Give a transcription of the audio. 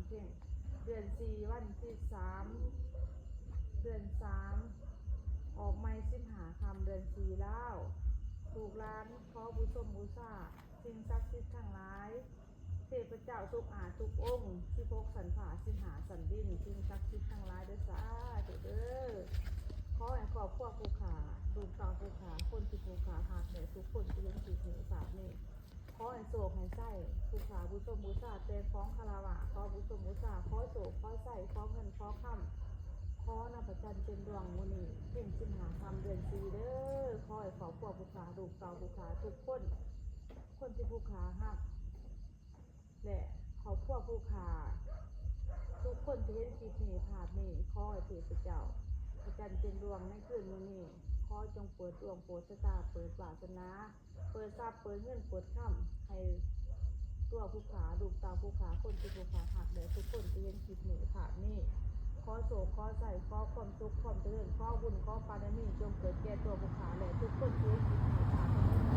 ເພັງ ເດືອນສີ່ ວັນທີສາມ ເດືອນສາມ ອອກໃໝ່ສິບຫ້າຄ່ຳ ເດືອນສີ່ລາວ. ລູກຫຼານຂໍບູຊົມບູຊາສິ່ງສັກສິດທັງຫຼາຍ, ເທບພະເຈົ້າທຸກອາດທຸກອົງ, ສິບຫົກຊັ້ນຟ້າ ສິບຫ້າຊັ້ນດິນ, ສິ່ງສັກສິດທັງຫຼາຍເດີ ສາທຸເດີ. ຂໍໃຫ້ຄອບຄົວຜູ້ຂ້າ, ລູກເຕົ້າຜູ້ຂ້າ, ຄົນທີ່ຜູ້ຂ້າຮັກແດ່ທຸກຄົນທີ່ເຫັນຄລິບນີ້ ຊາດນີ້ ຂໍໃຫ້ໂຊກໃຫ້ໄຊ, ຜູ້ຂ້າບູຊົມບູຊາແຕ່ຂອງຄາລະວະ, ຂໍບູຊົມບູຊາ, ຂໍໂຊກ ຂໍໄຊ, ຂໍເງິນ ຂໍຄຳ, ຂໍນຳພະຈັນເຕັມດວງມື້ນີ້ ເພັງສິບຫ້າຄ່ຳເດືອນສີ່ເດີ. ຂໍໃຫ້ຄອບຄົວຜູ້ຂ້າ, ລູກເຕົ້າຜູ້ຂ້າທຸກຄົນ, ຄົນທີ່ຜູ້ຂ້າຮັກ ແລະ ຄອບຄົວຜູ້ຂ້າ ທຸກຄົນທີ່ເຫັນຄລິບນີ້ ພາບນີ້ ຂໍໃຫ້ເທບພະເຈົ້າ ພະຈັນເຕັມດວງໃນຄືນມື້ນີ້ ຂໍຈົ່ງເປີດດວງ ໂປດຊະຕາ ເປີດວາສະໜາ ເປີດຊັບ ເປີດເງິນ ເປີດຄຳ ໃຫ້ຕົວຜູ້ຂ້າ ລູກເຕົ້າຜູ້ຂ້າ ຄົນທີ່ຜູ້ຂ້າຮັກ ແລະ ທຸກຄົນທີ່ເຫັນຄລິບນີ້ ພາບນີ້ ຂໍໂຊກ ຂໍໄຊ ຂໍຄວາມສຸກ ຄວາມຈະເລີນ ຂໍບຸນ ຂໍບາລະມີ ຈົ່ງເກີດແກ່ຕົວຜູ້ຂ້າ ແລະ ທຸກຄົນທີ່ເຫັນຄລິບນີ້ ພາບນີ້.